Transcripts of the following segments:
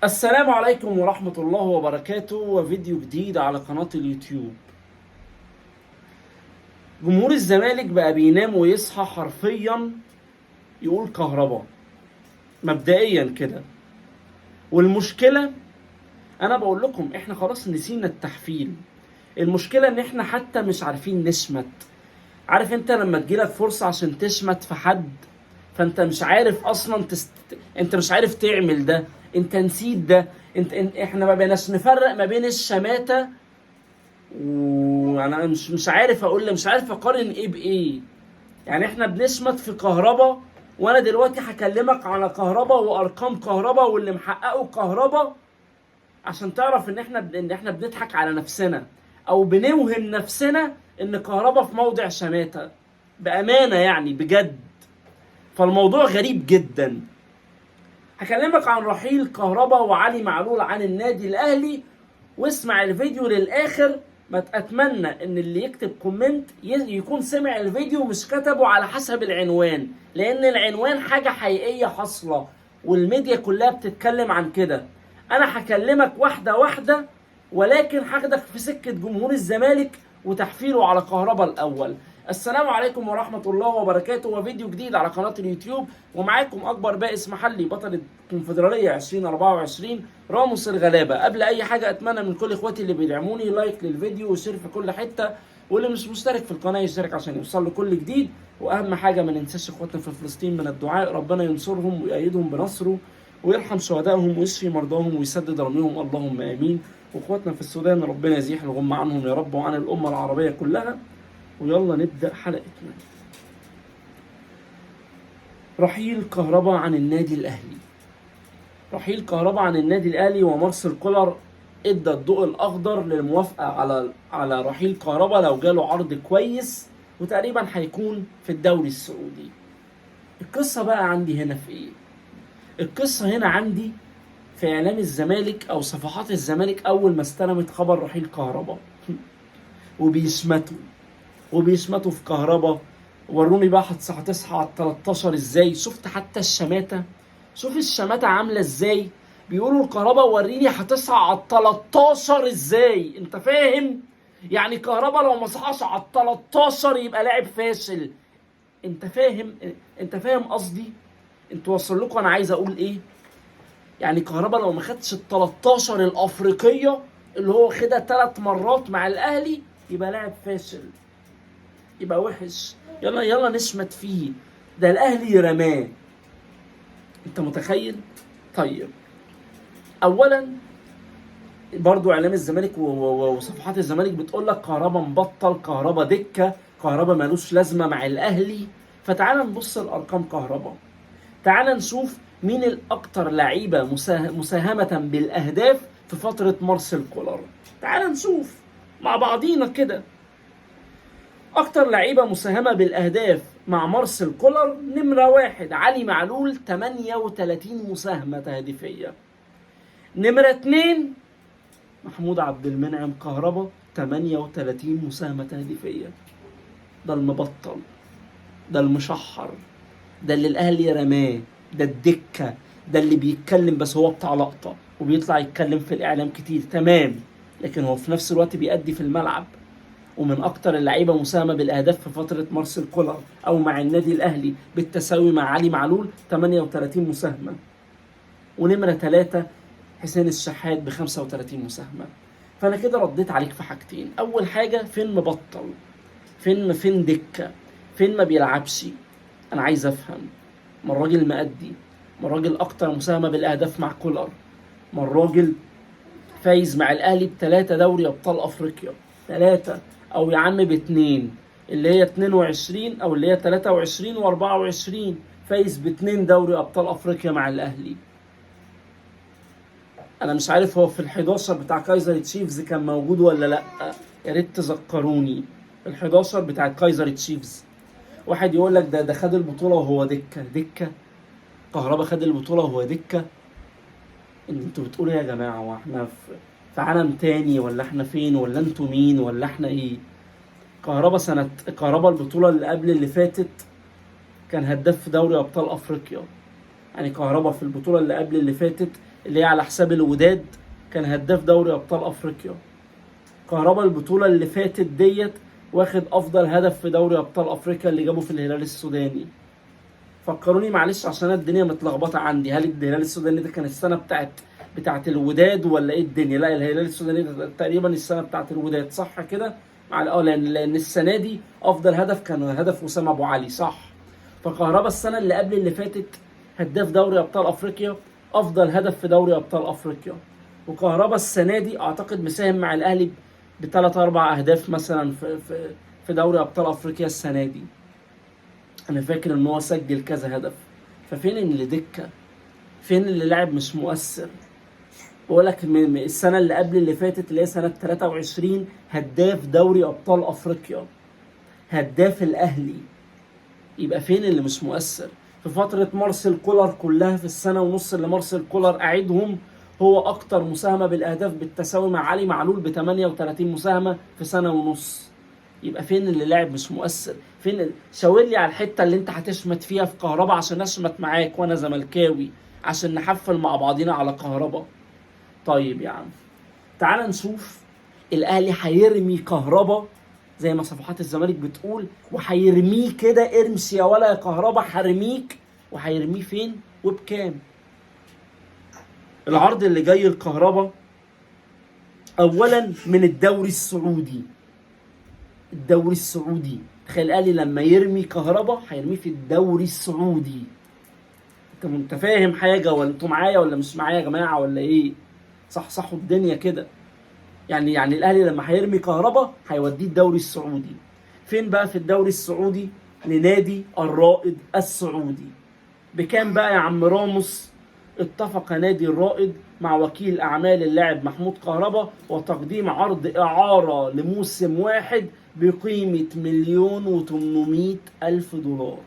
السلام عليكم ورحمة الله وبركاته، وفيديو جديد على قناة اليوتيوب. جمهور الزمالك بقى بينام ويصحى حرفيا يقول كهربا مبدئيا كده. والمشكلة انا بقول لكم احنا خلاص نسينا التحفيل. المشكلة ان احنا حتى مش عارفين نشمت. عارف انت لما تجيلك فرصة عشان تشمت في حد، فانت مش عارف اصلا انت مش عارف تعمل ده، انت نسيت ده، انت احنا ما بقيناش نفرق ما بين الشماتة، وانا مش عارف اقول، مش عارف اقارن ايه بايه. يعني احنا بنشمت في كهربا، وانا دلوقتي هكلمك على كهربا وارقام كهربا واللي محققة كهربا، عشان تعرف ان احنا ان احنا بنضحك على نفسنا او بنوهم نفسنا ان كهربا في موضع شماتة بأمانة، يعني بجد. فالموضوع غريب جدا. هكلمك عن رحيل كهربا وعلي معلول عن النادي الاهلي، واسمع الفيديو للاخر. ما اتمنى ان اللي يكتب comment يكون سمع الفيديو مش كتبه على حسب العنوان، لان العنوان حاجة حقيقية حاصلة والميديا كلها بتتكلم عن كده. انا هكلمك واحدة واحدة، ولكن هاخدك في سكة جمهور الزمالك وتحفيله على كهربا الاول. السلام عليكم ورحمة الله وبركاته، وفيديو جديد على قناة اليوتيوب، ومعاكم أكبر بائس محلي بطل الكونفدرالية 2024 راموس الغلابة. قبل أي حاجة أتمنى من كل إخواتي اللي بيدعموني like للفيديو و share في كل حتة، واللي مش مشترك في القناة يشترك عشان يوصل له كل جديد. وأهم حاجة ما ننساش إخواتنا في فلسطين من الدعاء، ربنا ينصرهم ويأيدهم بنصره ويرحم شهدائهم ويشفي مرضاهم ويسدد رميهم، اللهم آمين. وإخواتنا في السودان ربنا يزيح الغمة عنهم يا رب وعن الأمة العربية كلها. ويلا نبدأ حلقتنا. رحيل كهربا عن النادي الأهلي. رحيل كهربا عن النادي الأهلي، ومارسيل كولر ادى الضوء الأخضر للموافقة على رحيل كهربا لو جاله عرض كويس، وتقريبا هيكون في الدوري السعودي. القصة بقى عندي هنا في إيه؟ القصة هنا عندي في إعلام الزمالك أو صفحات الزمالك أول ما استلمت خبر رحيل كهربا وبيشمتوا في كهربا. وروني بقى هتصحى على 13 ازاي؟ شفت حتى الشماتة؟ شوف الشماتة عاملة ازاي. بيقولوا الكهربا وريني هتصحى على 13 ازاي؟ انت فاهم؟ يعني كهربا لو ما صحاش على 13 يبقى لاعب فاشل. انت فاهم؟ انت فاهم قصدي؟ انتوا وصل لكم انا عايز اقول ايه؟ يعني كهربا لو ما خدش ال 13 الافريقية اللي هو خدها 3 مرات مع الاهلي يبقى لاعب فاشل، يبقى وحش. يلا يلا نشمت فيه، ده الاهلي رماه. انت متخيل؟ طيب اولا برضو اعلام الزمالك وصفحات الزمالك بتقول لك كهربا مبطل، كهربا دكه، كهربا مالوش لازمه مع الاهلي. فتعال نبص لارقام كهربا، تعال نشوف مين الاكتر لعيبة مساهمة بالاهداف في فترة مارسيل كولر. تعال نشوف مع بعضينا كده اكتر لعيبة مساهمة بالاهداف مع مارسيل كولر. نمره 1 علي معلول 38 مساهمة تهديفيه. نمره 2 محمود عبد المنعم كهربا 38 مساهمة تهديفيه. ده المبطل، ده المشحر، ده اللي الاهلي رماه، ده الدكة، ده اللي بيتكلم بس هو بتاع لقطة وبيطلع يتكلم في الاعلام كتير، تمام، لكن هو في نفس الوقت بيأدي في الملعب. ومن اكتر اللعيبة مساهمة بالاهداف في فترة مارسيل كولر او مع النادي الاهلي بالتساوي مع علي معلول 38 مساهمة. ونمره 3 حسين الشحات ب 35 مساهمة. فانا كده رديت عليك في حاجتين. اول حاجة، فين مبطل؟ فين دكه؟ فين ما بيلعبش؟ انا عايز افهم. ما الراجل مأدي، ما الراجل اكتر مساهمة بالاهداف مع كولر، ما الراجل فايز مع الاهلي ب3 دوري ابطال افريقيا، 3 او يا عم ب2 اللي هي 22 او اللي هي 23 و24، فايز ب2 دوري ابطال افريقيا مع الاهلي. انا مش عارف هو في ال11 بتاع كايزر تشيفز كان موجود ولا لا، يا ريت تذكروني. ال11 بتاع كايزر تشيفز، واحد يقول لك ده خد البطولة وهو دكه. دكه؟ كهربا خد البطولة وهو دكه؟ انتوا بتقولوا يا جماعة واحنا في عالم تاني، ولا احنا فين، ولا انتوا مين، ولا احنا ايه؟ كهربا سنة كهربا البطولة اللي قبل اللي فاتت كان هداف في دوري أبطال أفريقيا. يعني كهربا في البطولة اللي قبل اللي فاتت اللي هي على حساب الوداد كان هداف دوري ابطال افريقيا. كهربا البطولة اللي فاتت ديت واخد افضل هدف في دوري ابطال افريقيا اللي جابه في الهلال السوداني. فكروني معلش عشان الدنيا متلخبطه عندي، هل الهلال السوداني ده كان السنة بتاعت الوداد ولا ايه الدنيا؟ لا، الهلال السوداني ده تقريبا السنة بتاعت الوداد صح كده؟ لان السنة دي افضل هدف كان هدف وسام ابو علي صح. فكهربا السنة اللي قبل اللي فاتت هداف دوري ابطال افريقيا، افضل هدف في دوري ابطال افريقيا. وكهربا السنة دي اعتقد مساهم مع الاهلي بثلاث اربع اهداف مثلا في دوري ابطال افريقيا السنة دي. انا فاكر ان هو سجل كذا هدف. ففين اللي دكه؟ فين اللي لاعب مش مؤثر؟ بقول لك السنة اللي قبل اللي فاتت اللي هي سنة 23 هداف دوري ابطال افريقيا، هداف الاهلي. يبقى فين اللي مش مؤثر؟ في فترة مارسيل كولر كلها، في السنة ونص اللي مارسيل كولر قعدهم، هو اكتر مساهمة بالاهداف بالتساوي مع علي معلول ب 38 مساهمة في سنة ونص. يبقى فين اللي لاعب مش مؤثر؟ فين شاور لي على الحتة اللي انت هتشمت فيها في كهربا عشان اشمت معاك وانا زملكاوي، عشان نحفل مع بعضينا على كهربا. طيب يا عم تعال نشوف الاهلي هيرمي كهربا زي ما صفحات الزمالك بتقول، وهيرميه كده ارمس يا ولا يا كهربا هرميك، وهيرميه فين وبكام؟ العرض اللي جاي الكهربا اولا من الدوري السعودي. الدوري السعودي، تخيل الاهلي لما يرمي كهربا هيرميه في الدوري السعودي. انت فاهم حاجة ولا انتوا معايا ولا مش معايا يا جماعة ولا ايه؟ صح صحوا الدنيا كده. يعني الاهلي لما هيرمي كهربا هيوديه الدوري السعودي. فين بقى في الدوري السعودي؟ لنادي الرائد السعودي. بكام بقى يا عم راموس؟ اتفق نادي الرائد مع وكيل اعمال اللاعب محمود كهربا وتقديم عرض اعاره لموسم واحد بقيمة 1,800,000 دولار.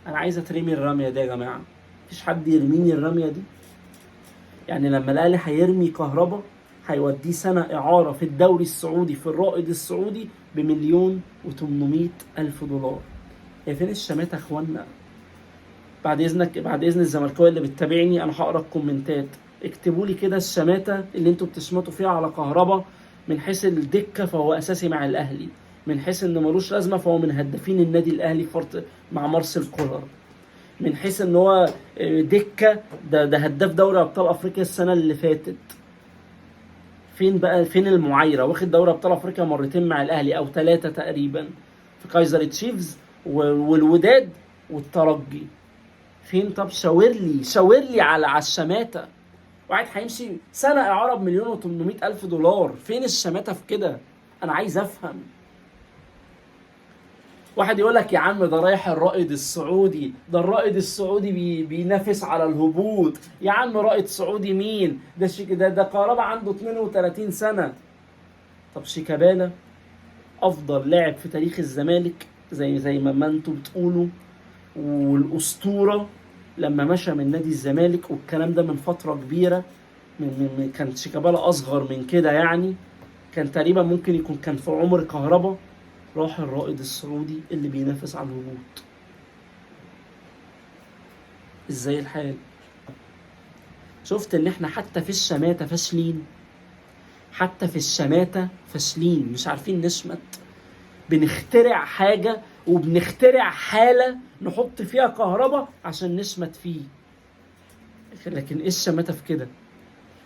انا عايز اترمي الرمية دي يا جماعة، مفيش حد يرميني الرمية دي. يعني لما الاهلي هيرمي كهربا هيوديه سنة اعاره في الدوري السعودي في الرائد السعودي ب1,800,000 دولار. يا فين الشماتة يا اخوانا؟ بعد اذنك، بعد اذن الزملكاويه اللي بتتابعني، انا هقرا الكومنتات، اكتبوا لي كده الشماته اللي انتوا بتشمتوا فيها على كهربا. من حيث الدكة فهو اساسي مع الاهلي، من حيث انه ملوش لازمه فهو من هدافين النادي الاهلي فرط مع مارسيل كولر، من حيث ان هو دكه ده هداف دوري ابطال افريقيا السنة اللي فاتت. فين بقى فين المعايره؟ واخد دوري ابطال افريقيا مرتين مع الاهلي او 3 تقريبا، في كايزر تشيفز والوداد والترجي. فين؟ طب شاور لي، شاور لي على الشماته. واحد هيمشي سنة اعاره ب1,800,000 دولار، فين الشماته في كده؟ انا عايز افهم. واحد يقول لك يا عم ده رايح الرائد السعودي، ده الرائد السعودي بينافس على الهبوط. يا عم رائد سعودي مين؟ ده ده كهربا عنده 32 سنة. طب شيكابالا افضل لاعب في تاريخ الزمالك زي ما انتوا بتقولوا، والاسطوره لما مشى من نادي الزمالك، والكلام ده من فترة كبيرة، من كان شيكابالا اصغر من كده، يعني كان تقريبا ممكن يكون كان في عمر كهربا، راح الرائد السعودي اللي بينافس على الهبوط. ازاي الحال؟ شفت ان احنا حتى في الشماتة فاشلين، حتى في الشماتة فاشلين، مش عارفين نشمت. بنخترع حاجة وبنخترع حالة نحط فيها كهربا عشان نشمت فيه. لكن ايه الشماتة في كده؟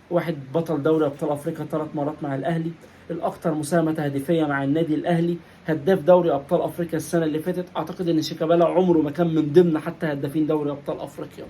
واحد بطل دوري ابطال افريقيا 3 مرات مع الاهلي، الاكثر مساهمة تهديفيه مع النادي الاهلي، هداف دوري ابطال افريقيا السنة اللي فاتت. اعتقد ان شيكابالا عمره ما كان من ضمن حتى هدافين دوري ابطال افريقيا.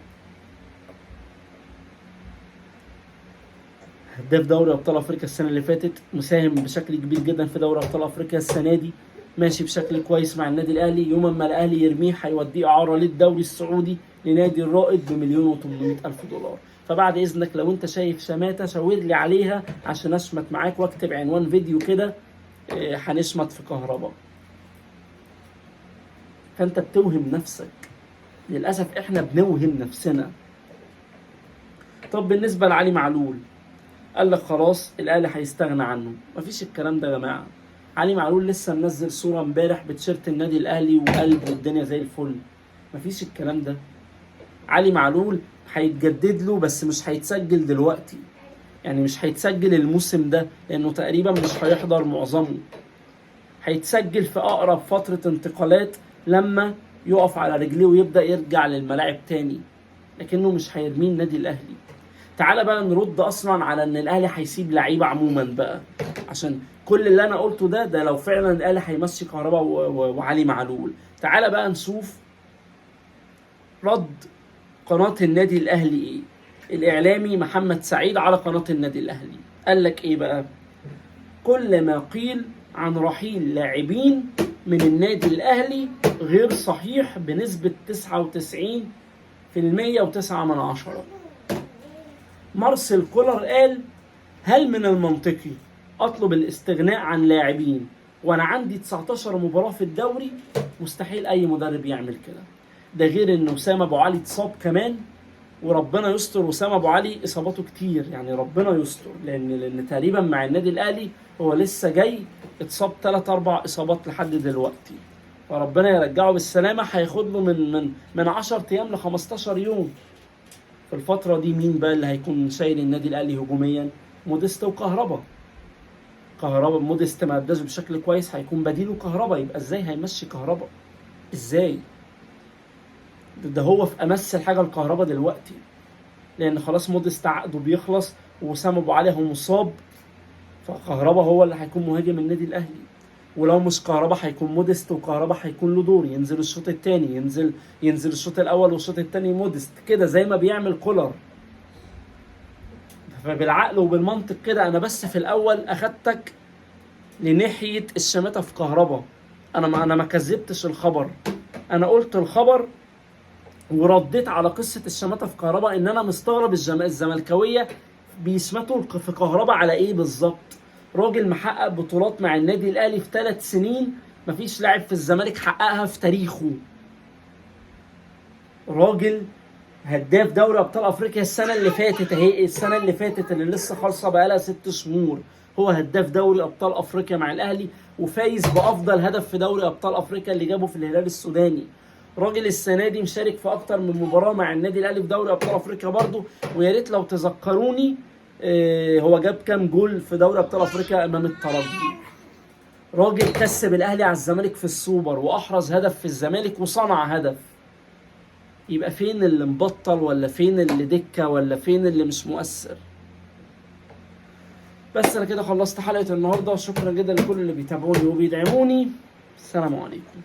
هداف دوري ابطال افريقيا السنة اللي فاتت، مساهم بشكل كبير جدا في دوري ابطال افريقيا السنة دي، ماشي بشكل كويس مع النادي الاهلي. يوم ما الاهلي يرميه هيوديه اعاره للدوري السعودي لنادي الرائد ب1,800,000 دولار. فبعد اذنك لو انت شايف شماته شاور لي عليها عشان اشمت معاك، واكتب عنوان فيديو كده هنشمت في كهربا. فانت بتوهم نفسك، للاسف احنا بنوهم نفسنا. طب بالنسبة لعلي معلول، قال لك خلاص الاهلي هيستغنى عنه. مفيش الكلام ده يا جماعة. علي معلول لسه منزل صوره امبارح بتيشيرت النادي الاهلي وقلب والدنيا زي الفل. مفيش الكلام ده. علي معلول هيتجدد له بس مش هيتسجل دلوقتي، يعني مش هيتسجل الموسم ده لانه تقريبا مش هيحضر معظمه. هيتسجل في اقرب فترة انتقالات لما يقف على رجليه ويبدأ يرجع للملاعب تاني، لكنه مش هيرميه النادي الاهلي. تعال بقى نرد اصلا على ان الاهلي هيسيب لعيبة عموما بقى، عشان كل اللي انا قلته ده لو فعلا الاهلي هيمشي كهربا وعلي معلول. تعال بقى نشوف رد قناة النادي الاهلي ايه. الاعلامي محمد سعيد على قناة النادي الاهلي قال لك ايه بقى؟ كل ما قيل عن رحيل لاعبين من النادي الاهلي غير صحيح بنسبة 99.9%. مارسيل كولر قال: هل من المنطقي اطلب الاستغناء عن لاعبين وانا عندي 19 مباراة في الدوري؟ مستحيل اي مدرب يعمل كده. ده غير ان وسام ابو علي اتصاب كمان، وربنا يستر. وسام ابو علي اصاباته كتير، يعني ربنا يستر، لان تقريبا مع النادي الاهلي هو لسه جاي اتصاب 3-4 اصابات لحد دلوقتي، فربنا يرجعه بالسلامة. هياخد له من 10 ايام ل 15 يوم. في الفترة دي مين بقى اللي هيكون شايل النادي الاهلي هجوميا؟ موديست وكهربا. كهربا موديست ما اداش بشكل كويس، هيكون بديله كهربا. يبقى ازاي هيمشي كهربا؟ ازاي؟ ده هو في امس الحاجة الكهربا دلوقتي، لان خلاص موديست عقده بيخلص ووسام ابو علي هو مصاب، فكهربا هو اللي هيكون مهاجم النادي الاهلي. ولو مش كهربا هيكون موديست، وكهربا هيكون له دور، ينزل الشوط الثاني، ينزل الشوط الاول والشوط الثاني موديست كده زي ما بيعمل كولر. فبالعقل وبالمنطق كده، انا بس في الاول اخدتك لناحيه الشماته في كهربا، انا ما كذبتش الخبر، انا قلت الخبر ورديت على قصة الشماته في كهربا، ان انا مستغرب الزملكاويه بيشمتوا في كهربا على ايه بالظبط؟ راجل محقق بطولات مع النادي الاهلي في 3 سنين، مفيش لاعب في الزمالك حققها في تاريخه. راجل هداف دوري ابطال افريقيا السنة اللي فاتت، اهي السنة اللي فاتت اللي لسه خالصة بقالها 6 شهور، هو هداف دوري ابطال افريقيا مع الاهلي، وفايز بافضل هدف في دوري ابطال افريقيا اللي جابه في الهلال السوداني. راجل السنة دي مشارك في اكتر من مباراة مع النادي الاهلي في دوري ابطال افريقيا برضه، ويا ريت لو تذكروني هو جاب كام جول في دوري ابطال افريقيا امام الترجي. راجل كسب الاهلي على الزمالك في السوبر، واحرز هدف في الزمالك وصنع هدف. يبقى فين اللي مبطل، ولا فين اللي دكه، ولا فين اللي مش مؤثر؟ بس انا كده خلصت حلقة النهارده، شكرا جدا لكل اللي بيتابعوني وبيدعموني. السلام عليكم.